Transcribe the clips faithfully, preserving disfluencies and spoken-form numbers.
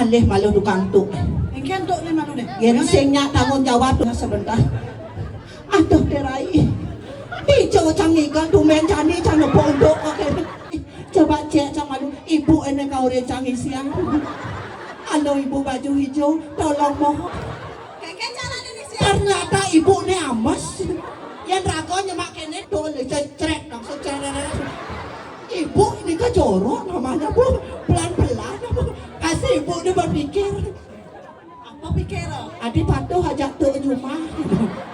Alih malu tukang tu. Engken tu ni malu deh. Yen sing nyak tanggung jawab tu sebentar. Aduh, Dek Rai. Ijo cang ngigal tumen jani cang nepuk untuk kok kene. Coba cek cang malu. Ibu ene kau re cang isian. Alo ibu baju hijau, tolong mohon. Keke carane ni siap. Ternyata ibu ni ames. Yang raga nyemak kene dol cecrek langsung cereret. Ibu ni kejorok namanya, Bu. Pelan-pelan, Bu. Kasih ibu ni berpikir. Apa pikir? Adi patuh ajak tuk jumah.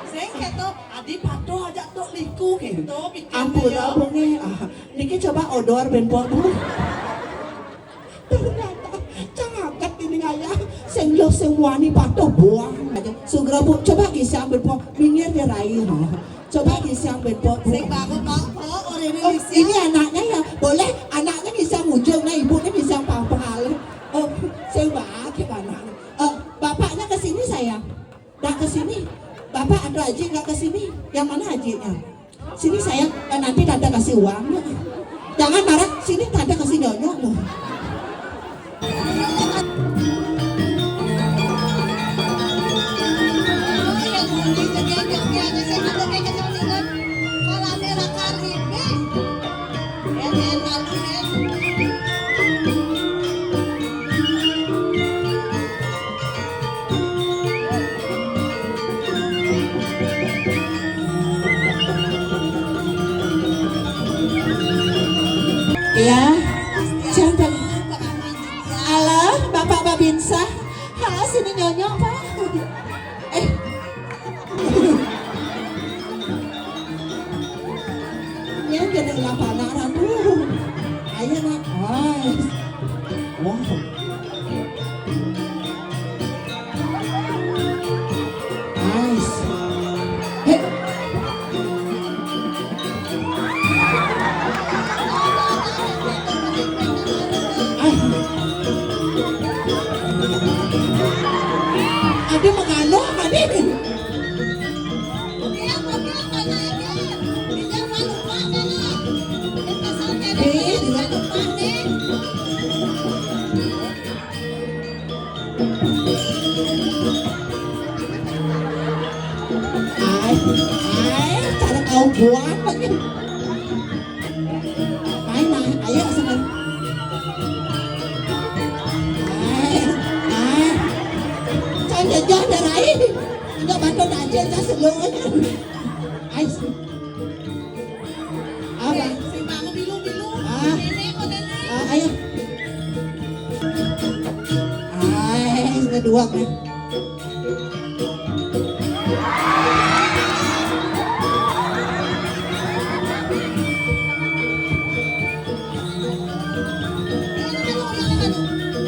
Sing keto, adi patuh ajak tuk liku keto pikir. Ampura, dia. Bu ni. Ah, niki coba odor ben pok, Bu. Ternyata cang aget ini ngayah. Sing luh sing wani patuh buang aja. Sugra, Bu, coba gisang ben pok. Minggir dia Rai, ha. Coba gisang ben pok, Bu. Sing bagus, Pak. Oh, oh, ini Oh, gisang. Ini anaknya ya. Boleh anaknya gisang ujung, nah ibunya gisang pangpal. Oh, sing bagus anaknya. Eh, bapaknya ke sini, sayang. Nggak ke sini. Bapak atau Aji nggak ke sini. Yang mana Ajinya? Sini, sayang. Eh, nanti tante kasih uang. Jangan marah. Sini, tante kasih nyonyo loh. Iya, siapa? Halo, Bapak Babinsa. Halo, sini nyonyo, Pak. Eh. Ya, kena lapana ratu. Ayo, nak. Ais. Wah. Ais. Hei. Ai. Ada mengano, ada. Ai, ai, cara kau buat lagi. Main lah, ayo sekarang. Ai, ai. Cang jejah dah rai. Enggak bantu tak aja, cang selo aja. Ai. Apa? Sing bangun bilu-bilu. Ah. Nenek kok nenek. Ah, ayo. Ai, kedua kan.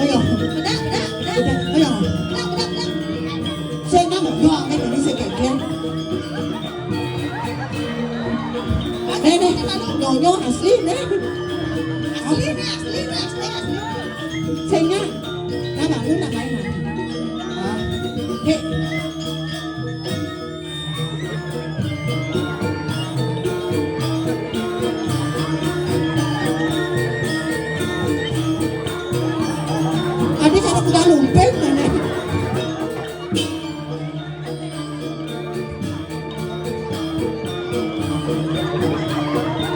Ayo. Bedak, bedak, bedak. Bedak, ayo. Bedak, bedak, bedak. Sing nang, yo, ini sing keker. Nih, nih, nyonyo asli nih. Asli nih, asli nih, asli, asli. Sing nang. Nah, bangun nak main, nah. Ah. Hei. Ada cara kuda lumping, mana?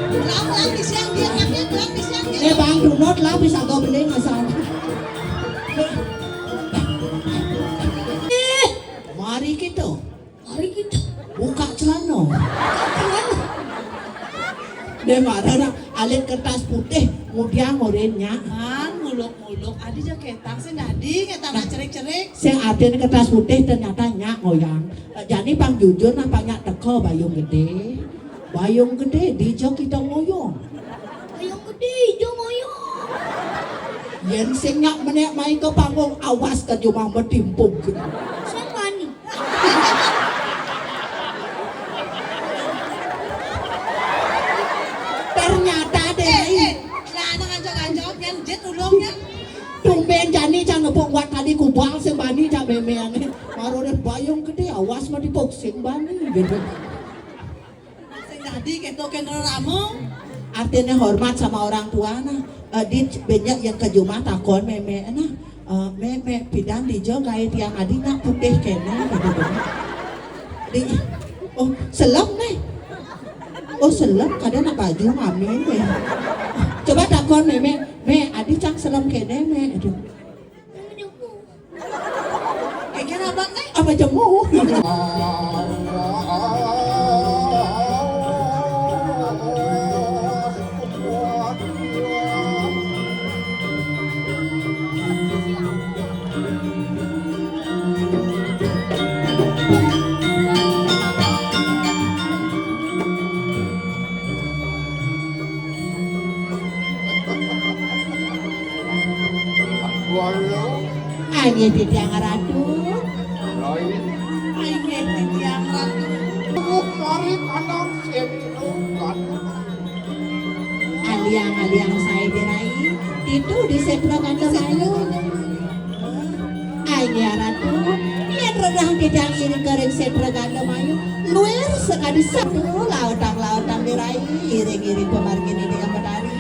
Pulang, pulang, di siang dia, dia pulang, di siang dia. Eh, Bang Dunot lah, bisa kau beli nggak salah. Eh, mari kita. Mari kita. Buka celana. Dia marah nak alit kertas putih, kemudian ngorennya. Man, muluk-muluk, adi ja ketang, sing dadi, ketang cerik-cerik. Sing artinya kertas putih ternyata nyak ngoyang. Eh, jani pang jujur napa nyak teko Bayung Gede. Bayung Gede, dija kita ngoyong. Bayung Gede, dija ngoyong. Yen sing nyak menek mai ke panggung, awas ke jumah metimpung. Sing bani. Ternyata deh. Eh, eh, lah anak anjok-anjok, yang dia tulung ya. Tumben jani cang nepuk buat tadi kubang sing bani cang memean. Maro deh Bayung Gede, awas mah dipuk sing bani gitu. Sing dadi keto kendro ramo. Artinya hormat sama orang tua nah. Eh, di banyak yang ke jumah takon meme nah. "Eh, Mé, Mé, pidan dija gaé tiang adi nak putih kéné?" gitu kan. Di, "Oh, selem, Mé." "Oh, selem, kadén nak baju ngamin, Mé." Coba takon, Mé, "Mé, Mé, adi cang selem kéné, Mé?" Gitu. Kéngkén abang, Mé? Apa jemu? Walu. Inggih titiang Ratu. Rai. Inggih titiang Ratu. Tuwuh mari kanang sétra gandum. Aliang-aliang saé Rai. Ditu di sétra gandum ayu. Inggih Ratu, yén rereh titiang iring ka ring sétra gandum ayu, luir sakadi satu lautang-lautang Rai, iring-iring pamargin Ida Hyang Betari.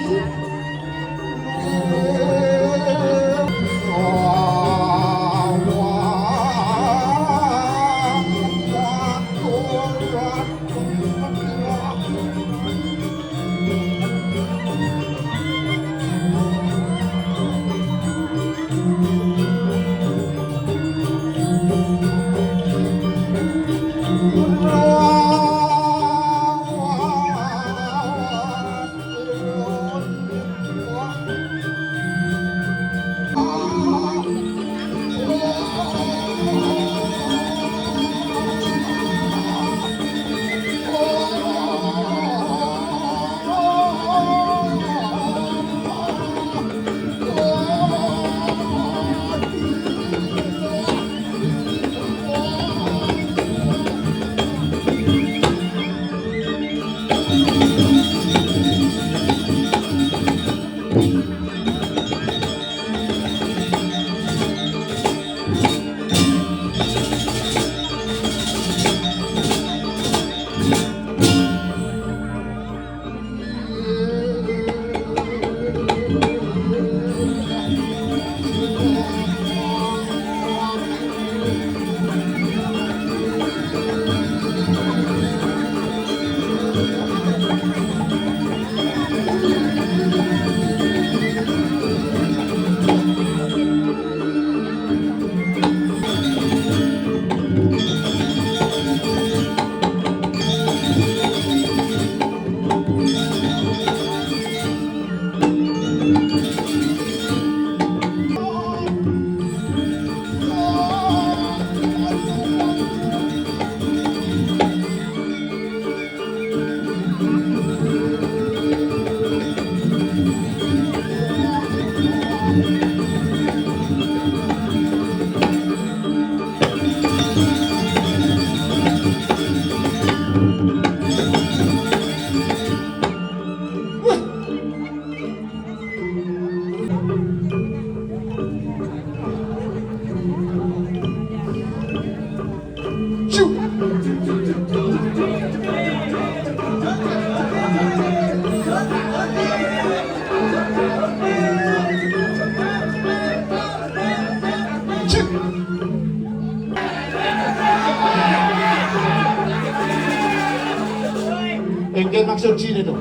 Inggih maksud sini tuh.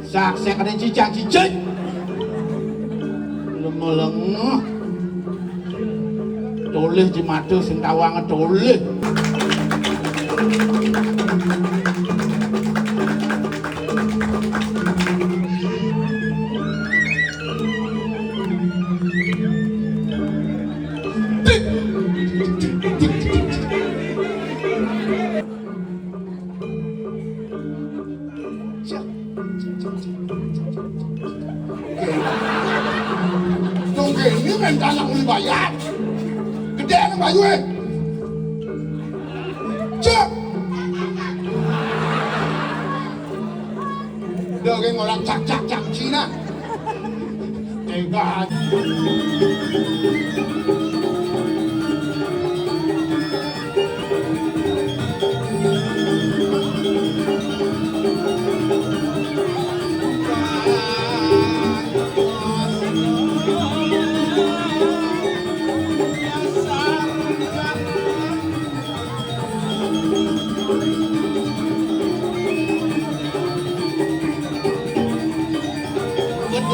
Sak-sak ada cicak-cicik. Lemah-lemah. Tolih di mata sing tawang tolih. Dong ini main tanah uli bayar. Gedé nang bayu, eh. Cek. Udah kayak orang cak-cak-cak Cina. Tega.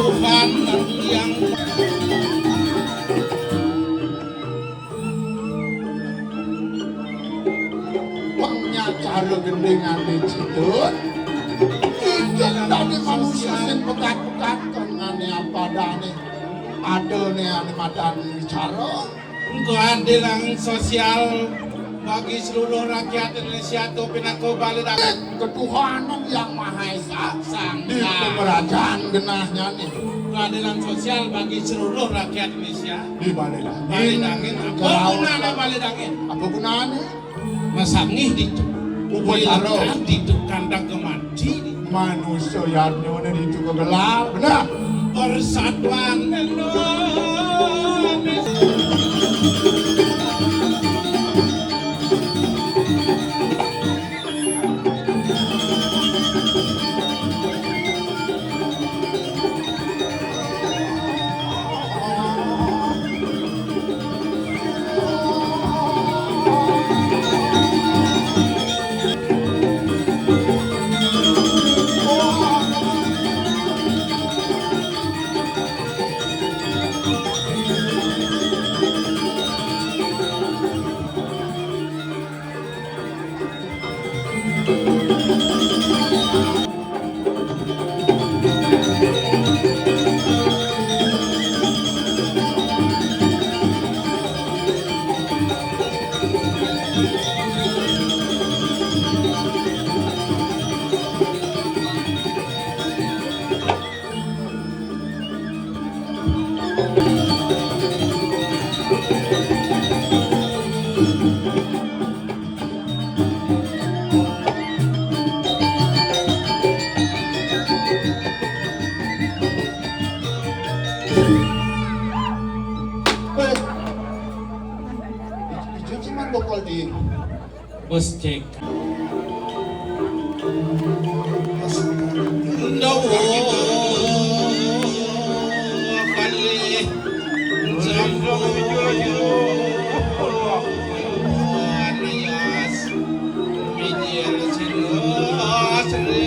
Tuhan yang pangnya cara gendingane Cidut. Cidut dadi manusia sing pekat-pekat kengane apa dane. Adane ane madan bicara. Keadilan sosial bagi seluruh rakyat Indonesia tu pinaka bale daging. Ketuhanan Yang Maha Esa Sang di Hyang. Pemerajan genahnya ni. Keadilan sosial bagi seluruh rakyat Indonesia. Di bale daging. Bale daging. Apa gunane bale daging? Apa gunane? Masangih di upacara di kandang kemati. Manusia yadnyane ditu kegelar, benar. Persatuan Indonesia. Bos cek. Ndawa kalih sampun yas mijil sinuhasri.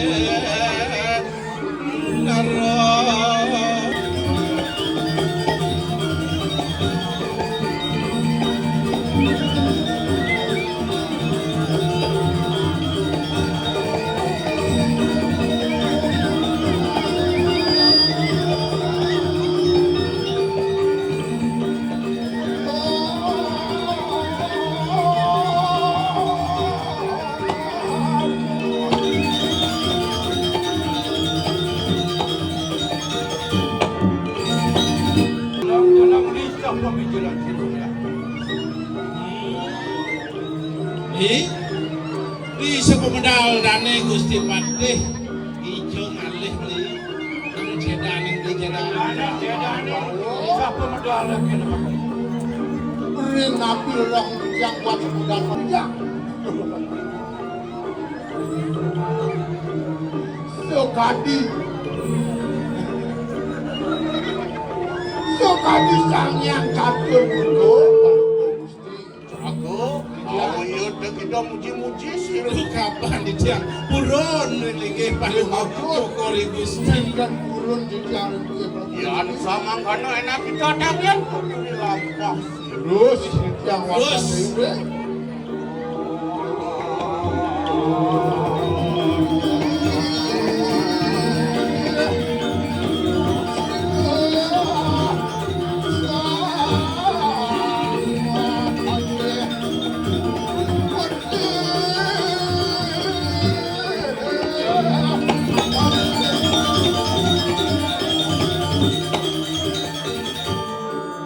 Dalam, dalam lincah pemikiran si Surya. Di, di sepemedal dane Gusti Patih, ijo ngalih beli. Nang cedaning di cedaning. Nang cedaning, sapa medal lagi nama? Ring napi rong yang kuat medal panjang. Sukadi. Sukadi Sang Hyang Catur Buka. Aku, oh iya, tek kita muji-muji sira. Kapan di tiang purun linggih paling aku syukur Gusti. Dan purun di tiang linggih. Ya, anu samangkana enak kita tangan. Lampah. Terus, yang waktu.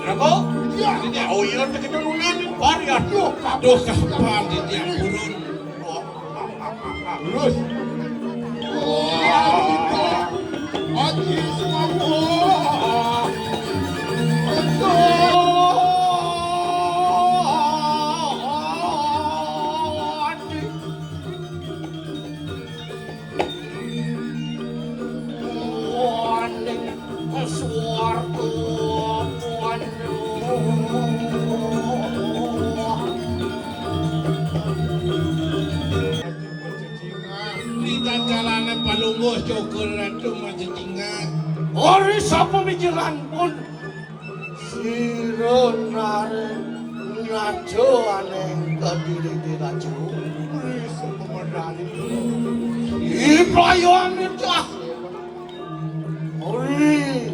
Drago? Iya. Oh iya, kita nunan. Duh, kapan dia purun? Terus. Wah, itu. Aji semua. Aji. Waning swarga. Di takalane palungguh cokor ratu majejingan. Ori sapa mijilan pun sira nare ngajo aneng kediri di raja. Ori sapa medal. Ibrahim itu. Ori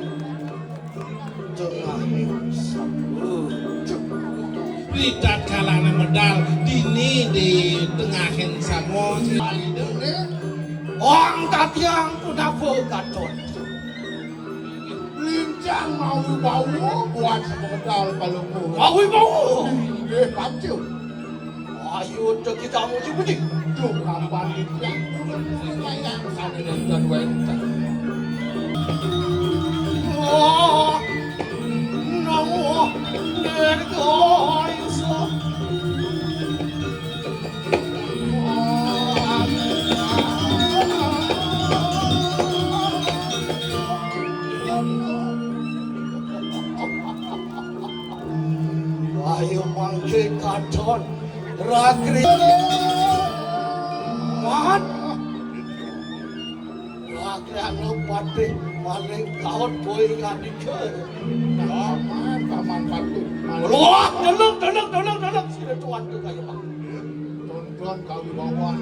tengahing sabu. Ritatkala medal dini di tengahing sabu. Wong tatiang punapa katon. Lincang mawi bawa buat sebodal kalau mau. Mawi bawa. Inggih, pancung. Ayo, kita muji-muji. Duh, kapan lincang. Yang sana nonton wenten. Oh, no, Nergo, Yusuf. Ayo mangke katon rakri. Mat. Rakri anu patih maling kaot boy ngadike. Paman, paman patih. Wah, deleng, deleng, deleng, deleng. Sira tuan ke kaya Tonton kawibawan.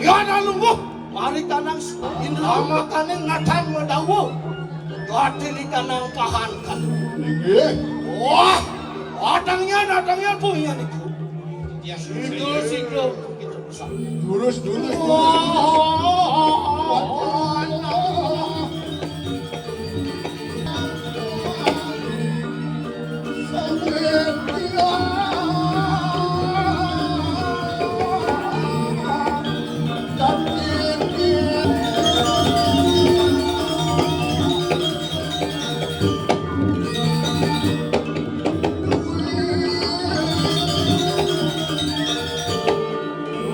Ya, anu, mari kanang indra makane ngatan mendawa. Dadi kanang pahan kan. Inggih. Wah, adangnya, adangnya punya niku. Ya, situ, situ. Lurus, lurus, lurus. Wah.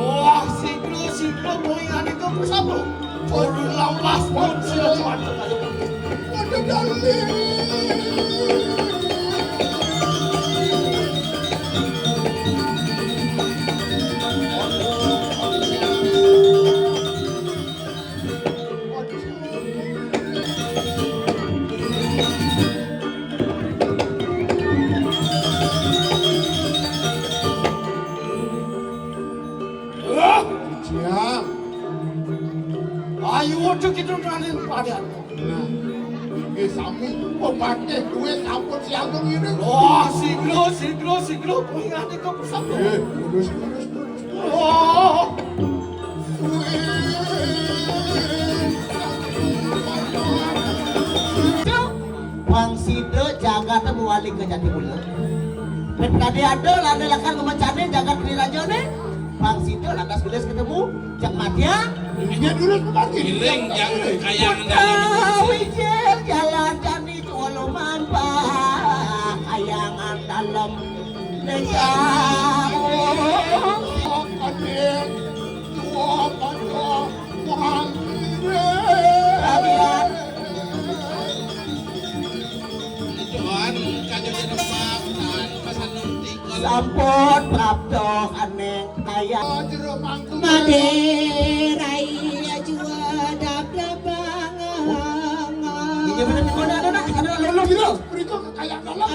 Wah, siglo, siglo, boy, ane kok bersama. Turun lampas pun sila cuan. Ada dalil. Siap. Ayo, ojo kita nangin padan. Nah, nggih sami pepatih duwe sampun siaga ngiring. Wah, siglo, siglo, siglo, kuwi ngati kok bersatu. Nggih, lurus, lurus, lurus. Oh. Bang sida jagat mewali ke jati mula. Ket kade ada lana lakar ngemencane jagat kene rajane. Bang sida lantas gelis ketemu. Cek Madya. Iya dulu seperti. Giling yang kayangan dalam. Wijil jalan jani coloman pa kayangan dalam. Lega. Tua pada wangire. Bagian. Tuhan kajo di tempat tanpa sanuntik. Sampun prapta kaning kaya. Jero mangku. Made rai ajua dap-dap bangang. Iya, bener, bener, bener, bener. Ada lulus gitu. Berikut ke kaya dalam.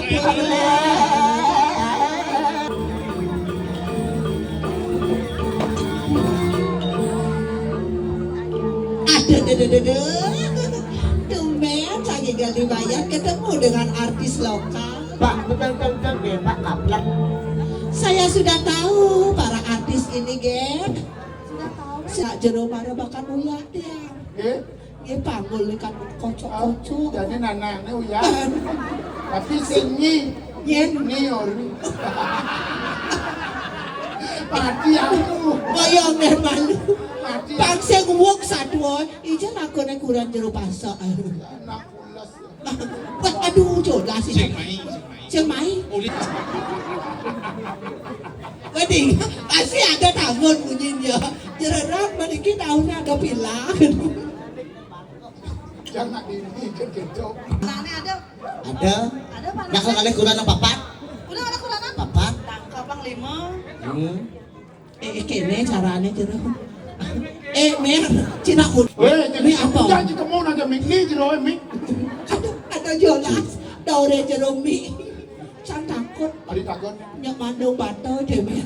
Aduh, duh, duh, duh, duh. Tumben Kang Igal dibayar ketemu dengan artis lokal. Pak, betul, betul, betul, nggih, Pak, kaplek. Saya sudah tahu para artis ini, nggih. Sudah tahu. Sak jero mara bakal uyah, Tiang. Nggih. Nggih, panggul kan kocok-kocok. Jadi nanakne uyah. Tapi sing nyi, nyi, nyi ori. Mati aku. Kaya neh malu. Mati. Bang sing wong sadwa, ijen lakone kurang jero pasok. Anak pules. Wah, aduh, jolas iki. Sing mai, sing mai. Sing mai. Uli. Wedding, pasti ada tahun bunyinya. Jererat, meniki tahunnya ada pilah. Jangan ini, kan gitu. Nah, ini ada. Ada. Ada, Pak. Nah, kalau kalian kurang papat. Udah ada kurang apa? Papat. Tangkap, Bang, lima. Hmm. Eh, eh, kene carane jero. Eh, Mer, Cina pun. Weh, ini apa? Jangan kamu nanya Mik, ini jero Mik. Jonas, dore jero mi. Can takut. Adi takut. Nyak mandung bato deh mi.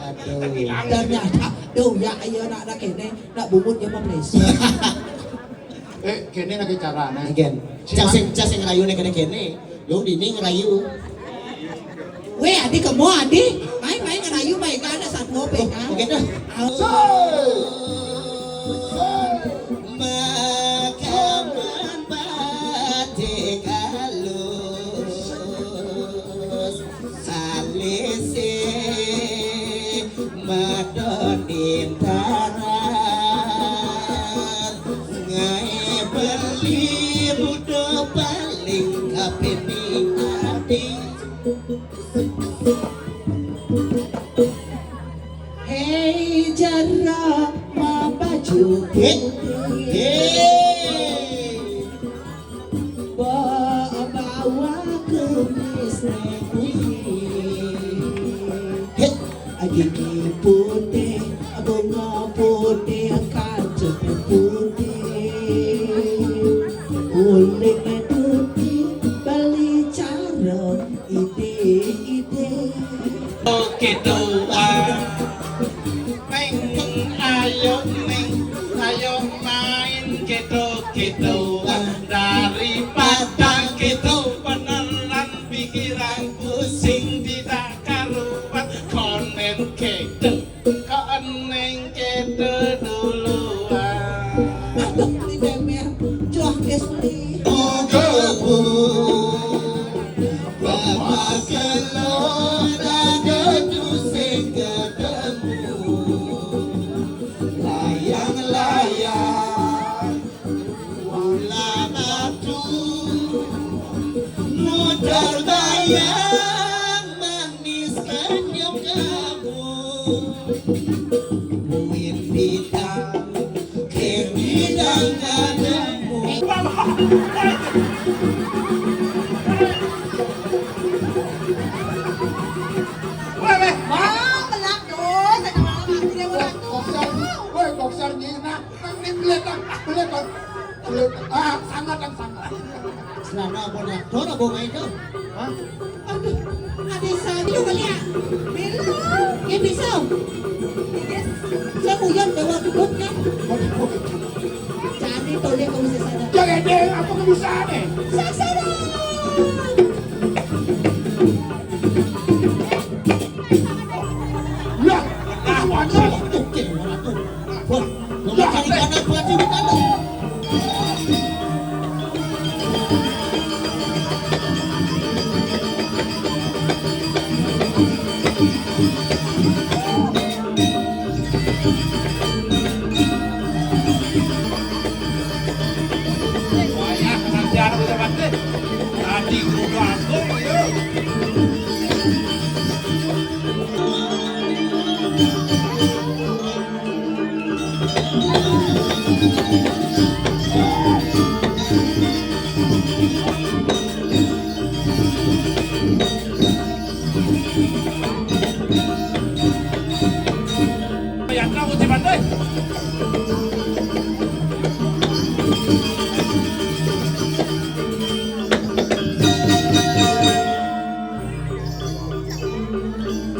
Aduh. Ternyata, duh ya, ayo nak nak kene, nak bungut ya mah please. Eh, kene lagi carane. Again. Cas sing, cas sing ngerayune kene-kene. Dong dini ngerayu. Weh, adi kemo adi. Main-main ngerayu baik ada satu ope kan. Oke dah. Makaman batik alus. Alise madon intaran. Ngae beli budo paling kapini ati. Hei jero ma baju putih. Hei. Ba-, bawa kumis putih. Hei. Gigi putih, bunga putih, kancil putih. Uling putih, beli cara ide-ide. Oke, doa. Neng, ayo, Neng, ayo main kedo-kedoan. Daripada kedo beneran, pikiran pusing tidak karuan. Konen kedo, konen kedo duluan. Aduh, ini Memer, joah guys, beli. Ogo, Bapak kelor ada tu sing ketemu. Layang-layang, ulah batu, muter bayang, manis senyum kamu. Buin bidang, ke bidang kadamu. Wah, belak tuh, saya malam aku dia belak tuh. Boxer, woi, boxer nyinak. Nang ni belet, Bang. Belet, Bang. Belet. Ah, sangat, Bang, sangat. Selama apa nak? Dora bawa main tu. Hah? Aduh, ada satu kali ya. Belum. Ya, bisa. Saya kuyon bawa kebut kan. Jadi tolong kamu sesana. Jangan deh, apa kau bisa deh? Saksana. Lah, ah, waduh. Oke, waduh. Wah, lu cari kanan, buat sini kanan. Wayah penantian udah mati. Tadi udah aku, ayo.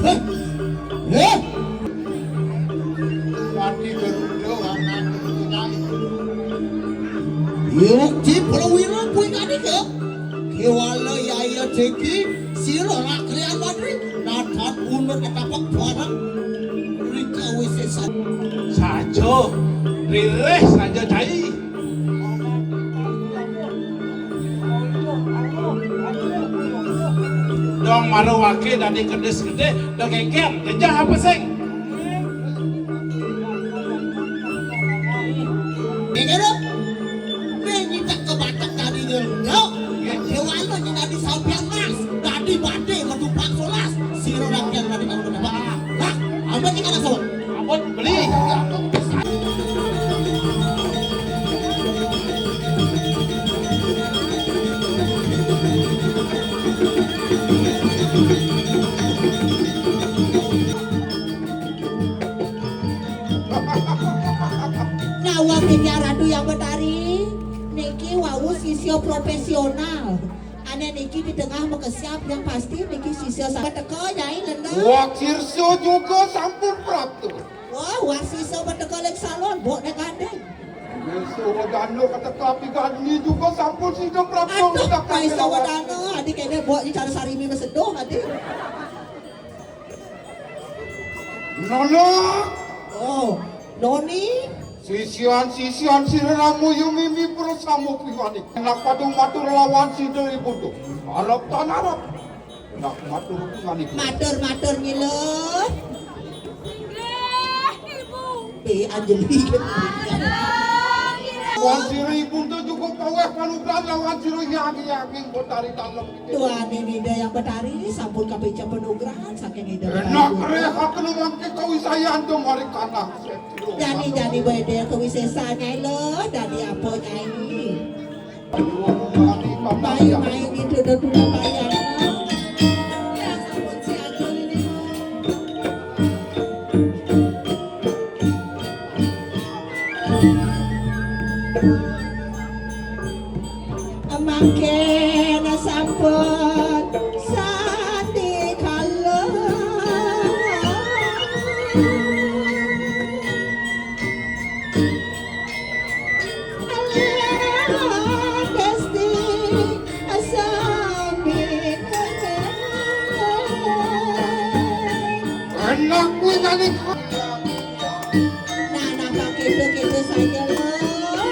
Heh. Heh. Pati Garuda anak Garuda. Yukti Prawira kuwi kanika. Kewala yaya deki sira rakrian watri nadat unut ketapak barang. Rika wisesan. Saja, ririh saja, Cai. Dong maruwake dadi kedis gedhe, dong keker, jejeh apa sing? Ini lho, ning nyitak ke batek dadi ngelendok, dewa lo nyinadi sampian mas, dadi bade metu pang solas, sira rakyat dadi kamu depan. Nah, ambil ikan langsung. Ampun, beli. Nawa Ratu yang Betari. Profesional. Ané niki di tengah makesiab yang pasti niki sisya sa-, teka, Nyai Lenda. Waksirsa juga sampun prapta. Wah, waksirsa ba teka ring salon, bok dek gandeng. Maisa Wedana kateka pigandhi juga sampun sida prapta. Aduh, Maisa Wedana, adi kéné bok cara sarimi maseduh, adi. Nona. Oh, noni. Sisian-sisian sira Rama ya mimih prasama pingganik. Nak pada matur lawan sida ibu tu. Arep tan arep. Nak matur pingganik. Matur, matur, Nyi Luh. Inggih, Ibu. Eh, Anjali. Wan sira ibu tu cukup kaweh panugrahan lawan sira yagi-yagi Betari Dalem. Duaning Ida Hyang Betari sampun kapica panugrahan saking Ida Betari. Enak reh, aku mangke kawisayan tu mari kanak. Jani, jani beda kawisesan, Nyai Luh, dadi apa, Nyai? Mai, mai, ngiduh-duduh bayang. Mangkin sampun sandikala. Alah, Gusti, sandikala. Enak kuwi nyanyi. Nah, nah, Pak, kéto, kéto saja, lo.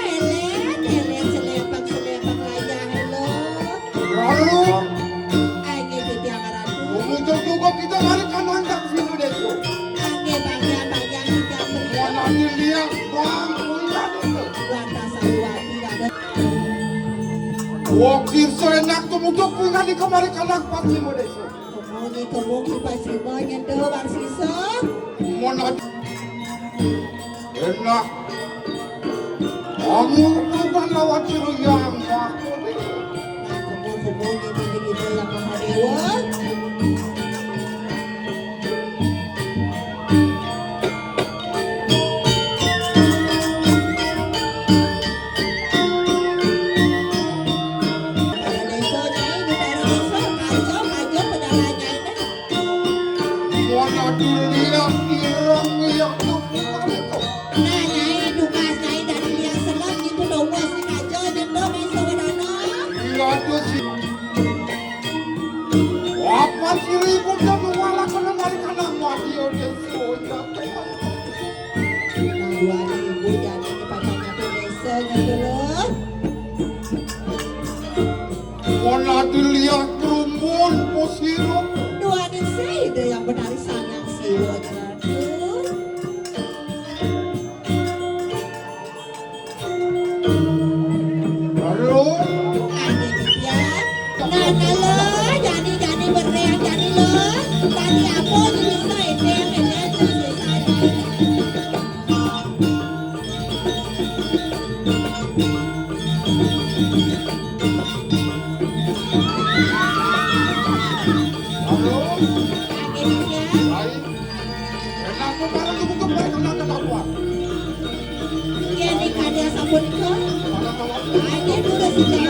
Elet, elet, selepang, selepang wayah, lo. Rarung. Ayo, titiang ratu. Mungkin juga kita lari kanan tak sini deh, tuh. Angge, bangga, bangga, kita beri. Mana dilihat, Bang, kuliah itu. Wata Sariwati, ada. Wah, kirsa enak tuh, muncul kuliah di kamar kanan pas sini deh, tuh. Kemuji, kemuji, pasima, nyentuh, warsisa. Mana Enak. Kamu bukan lawan sira Hyang Mahadewa. Nah, kumpul-kumpul ning Ida Hyang Mahadewa. Pada desa, Nyai, di daerah desa, kaja, kaja, pedalanan, Nyai, dah. Wana dilihat ireng lihat tuh bukan itu. Nah, Nyai, tugas Nyai dari lihat selem gitu dong, bos, nih, kaja, jendong, iso, wedana. Iya tuh sih. Apa sih ribut dan malah kena dari kanan mati, oh, dia sudah tuh. Nah, dua ribu jadi ini pacarnya tuh desa gitu loh. Wana dilihat kerumun, posiro. Dua ning sida yang betari sangang siwa nyeratu. Halo. Ane Dian. Nah, nah, lo, jani, jani bereng, jani lo. Tadi apa ni bisa ini, ini, ini, ini. Halo? Hai. Enak kok barang ibu kok barang kena ketahuan. Iya, nih, kada sabun ke. Barang ketahuan. Aja dulu sih.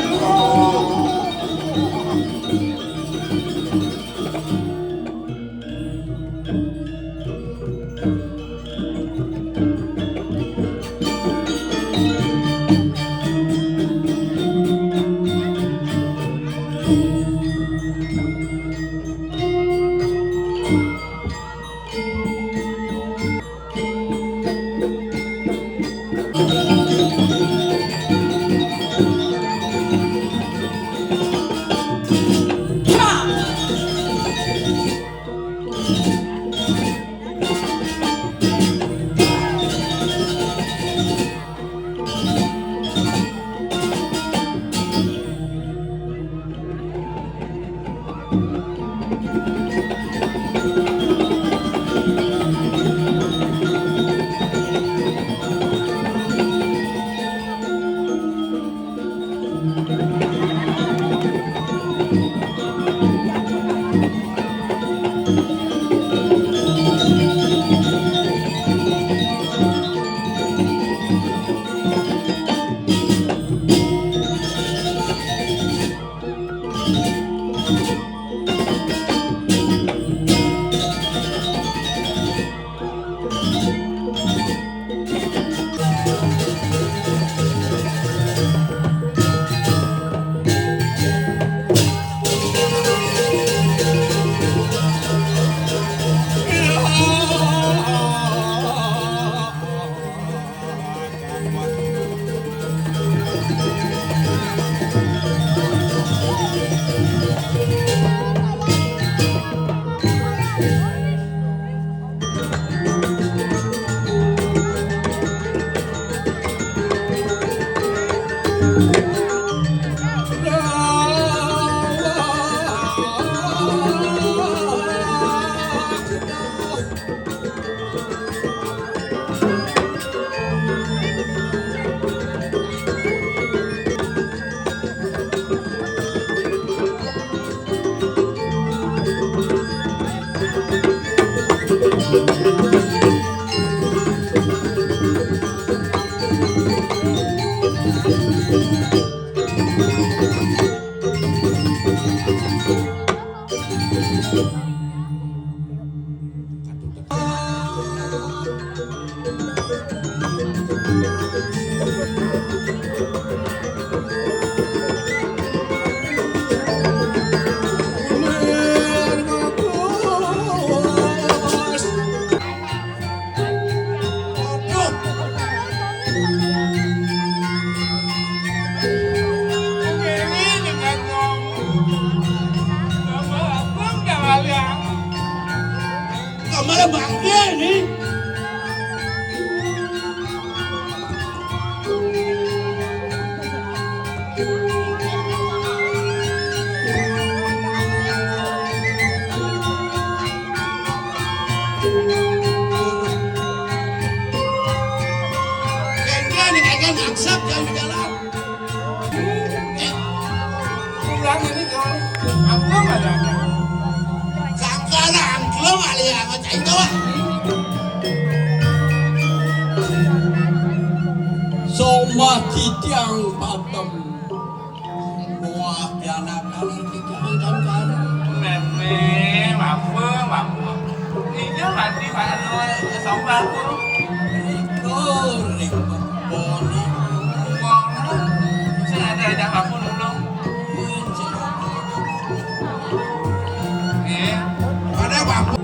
Kan aksap yang di dalam. Eh, pulang ini, Jon. Apa maksudnya? Sangkana angklung ali yang ngecek itu, ah. Somah titiang padem. Wah, pianak-anak kita kan kan. Meme, mama, mama. Ini mati, Pak, anu, sombah, Bu. Riko, riko, bono. Bono. Saya ada, ada apa-apa, nulung. Nggih. Pada apa-apa.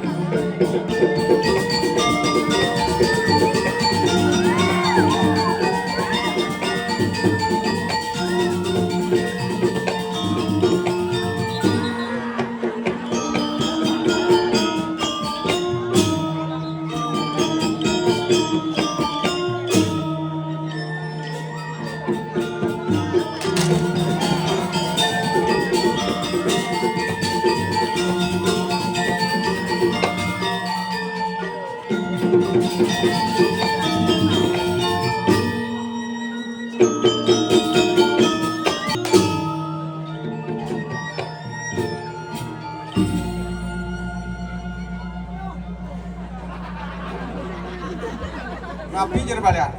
Ngapi jero balian?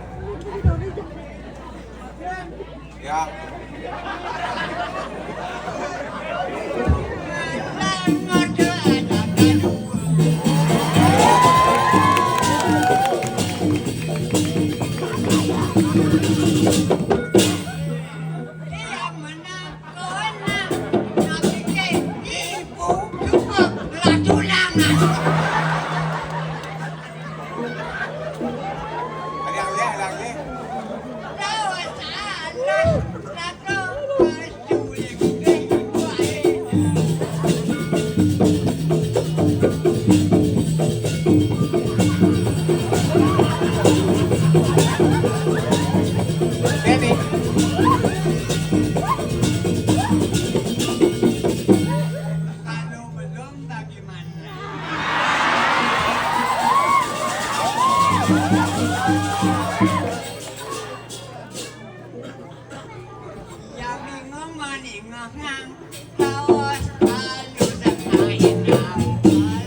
Ya. Kalau belum, bagaimana? Ya bingung, mau ningok, Kang. Kaos kalu sakain ampal.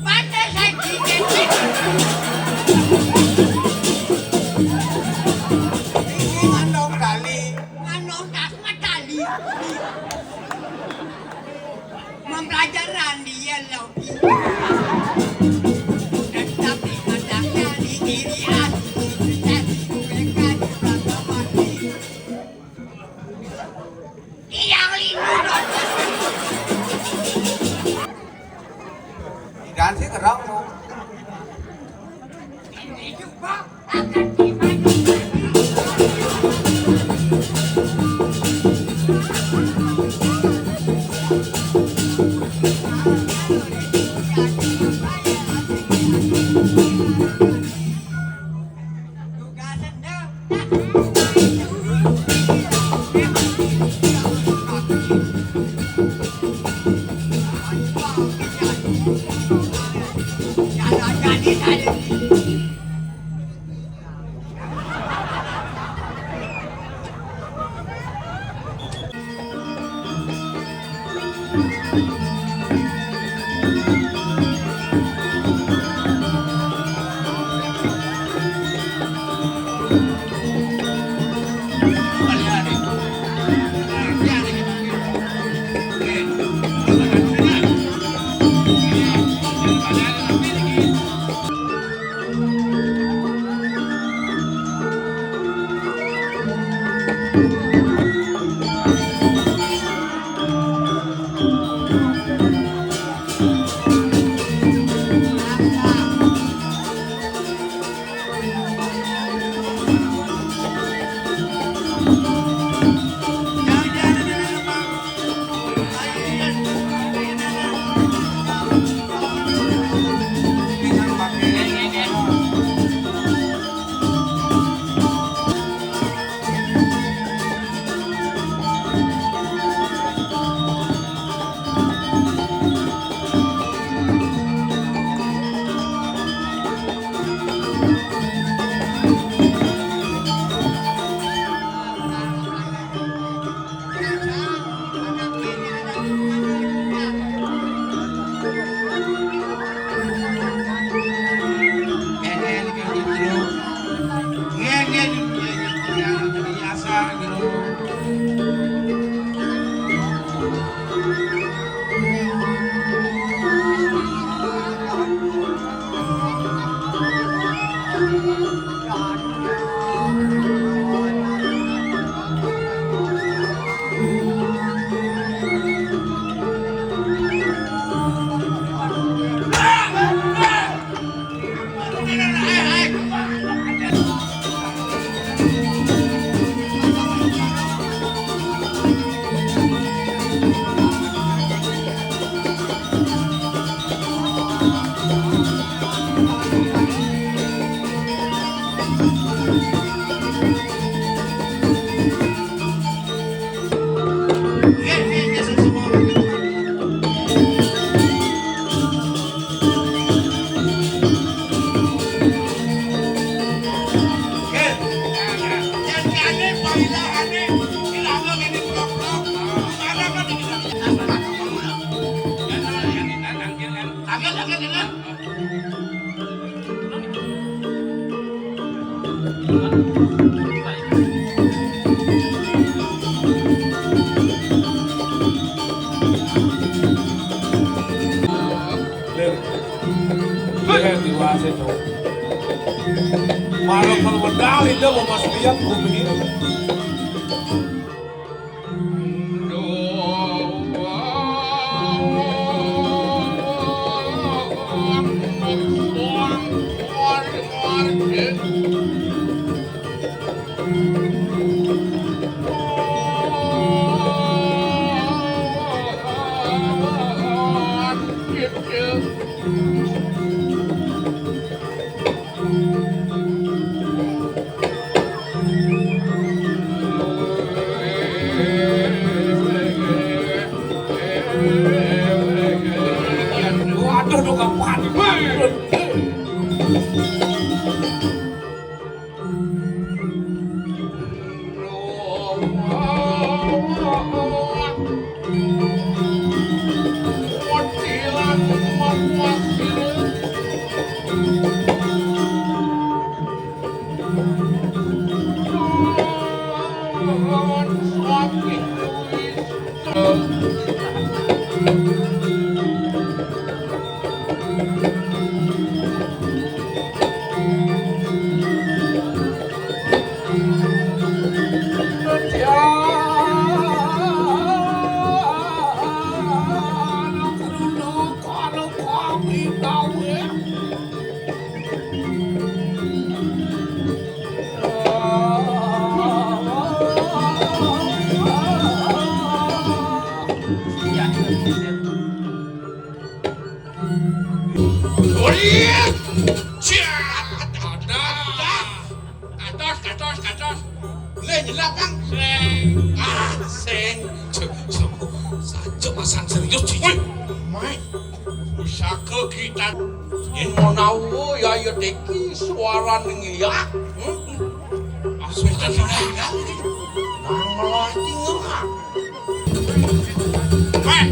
Pantes aja. Ini ngandong tali. Ngandong tas mah tali. Mempelajaran dia logi. Tetap di mata dari diri aku. Tetap di mereka di belakang mati. Tiang lindung. Idan sih kerang tuh. Ini juga akan dimajukan. Lir. Lir diwase, Cuk. Malah kalau medal itu mau masuk lihat bumi ini. Waduh, dong kapan? Katos, katos, katos. Lé nyelap, Bang. Sing. Ah, sing. Cuk, cuk. Saja pasang serius, Cici. Wih, Mai. Pusaka kita. Yen menawa ya, ya teki suarane ngiliak. Hmm? Asal nang melah tinggal. Mai.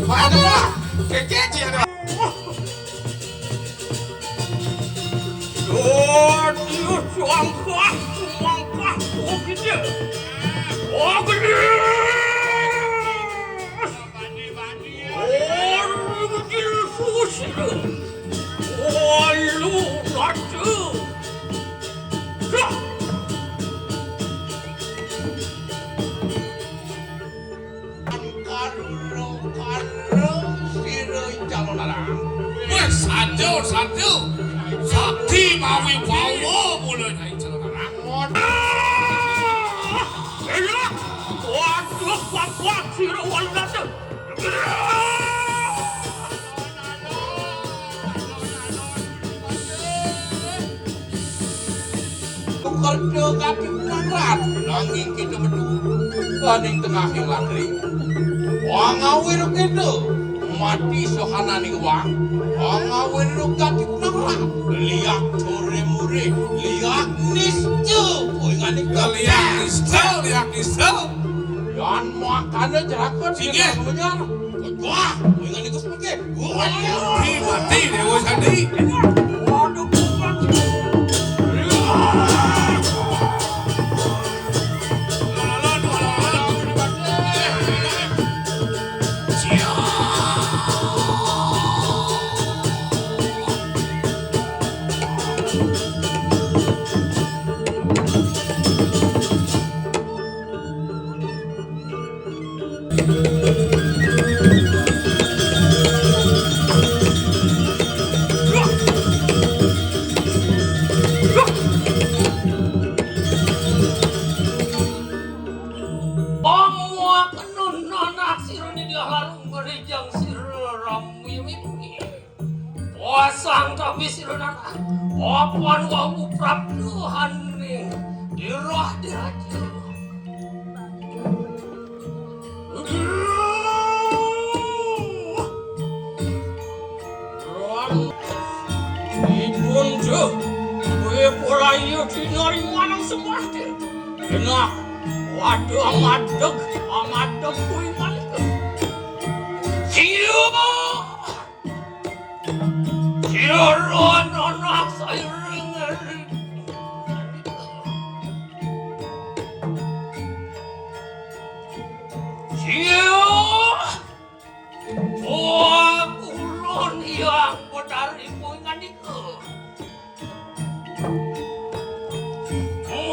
Mai, ada apa? Keke, Ci, ada. Oh, Dios, langkah, langkah, oh, gitu. Oh, gede. Oh, gede, susu. Oh, lu, ratu. Dah. Karo, karo sira Calonarang. Wis, saja, saja. Sakti mawi bawa mula nyai Calonarang. Ah! Iya. Waduh, kuat-kuat sira Walunata. Tukerja kati menangrat, nanging kita metu. Kaning tengahing latri. Wong awir kita. Mati sohananing wong. Wong awir kati menangrat. Liak sore muri, liak nisca. Kuwi ngene liak nisca, liak nisca. Yan makane jerakon. Singgih. Wah, kuwi ngene iku seperti. Mati, mati, Dewa Sandi. Omo kena nanak sira nini harum ngerijang sira ramiwit. Wasang tapi sira nanak. Apan wau praptuhane dirah diraja. Iya dinari manang semati. Enak. Waduh, amadeg, amadeg kuwi malik. Iya. Sira ana sairing-iring. Sira. Oh, kula Hyang Betari kuwi ngandika.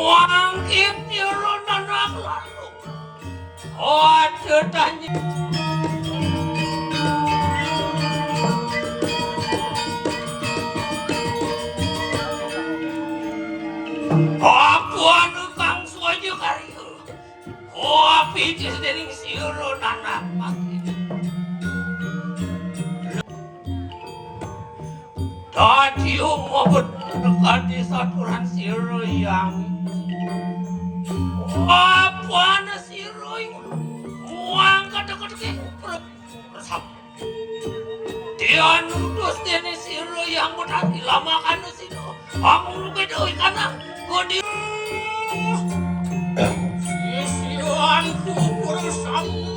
Mangkin nyuruh anak lalu. Aja tanya. Apa anu kang sojo karya? Apa itu dening sira anak mangkin? Dadi mabet kadi saturan sira yang apane sira iku muang kadek-kadeke bersama. Dia nutus dene sira yang betati lama kana sira. Aku rugi doi kana kodi. Sisian kubur samu.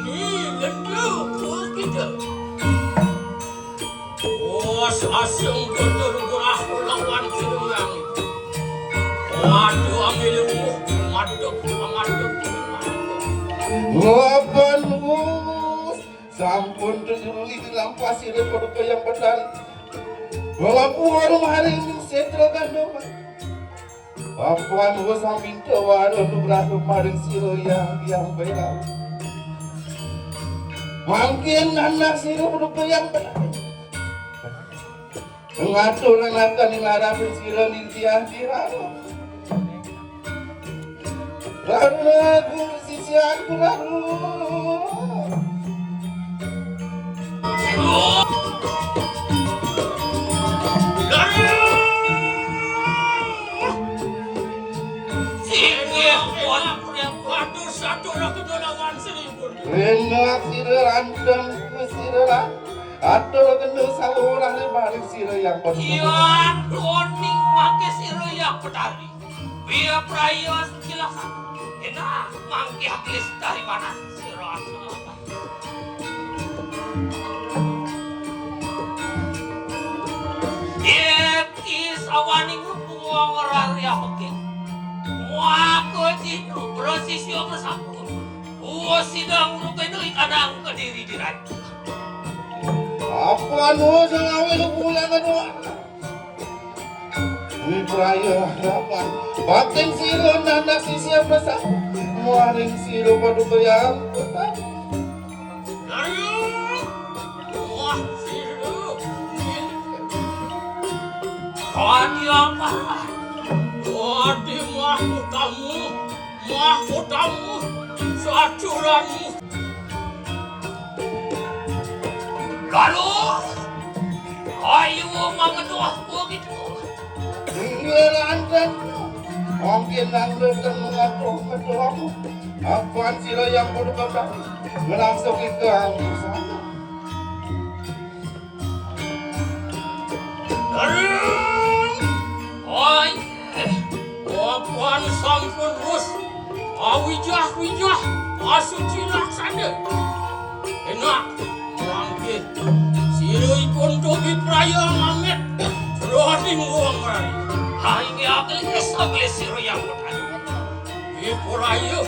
Ni lenduk kita. Oh, sasung tutur gurah lawan kirang. Waduh, ambil ilmu. Madep, madep, madep. Laban bos, sampun tujuli dilampasi daripada yang benar. Walaupun hari ini setra gandum. Papan wis minta waduh nugraha maring sira yang yang bela. Mangkin anak sira rupa yang bela. Ngatur anak ing larang sira nitiah diraro. Raro guru sisian raro. Enak sira randang ku sira lah. Atur kena salah orang ni balik sira yang pada. Yang koning pakai sira yang petari. Biar praya sekilas. Enak mangkih lestari mana sira. Iki sawaning wong rarya pekik. Maka jinu prosisi bersambung. Uwa sidang rukenu ikanang kediri dirai. Apa anu sing awil bulan anu? Wipraya harapan. Baktin sira nanak sisia bersambung. Muaring sira paduka yang. Ayo, wah, silu. Kadi apa? Kadi mahkotamu, mahkotamu, saturanmu. Lalu, ayo mangeduh begitu. Iya, lantan. Mungkin nang datang mengaku ketua aku. Apaan sira yang bodoh kata? Ngelangsung itu aku sana. Ring! Oi! Apaan sampun wis awijah-wijah asuci laksana. Enak. Mangke sira ipun tobi praya ngamit jroning wong mrari. Ha, inggih akil, inggih sabli sira yang petani. Nggih, praya.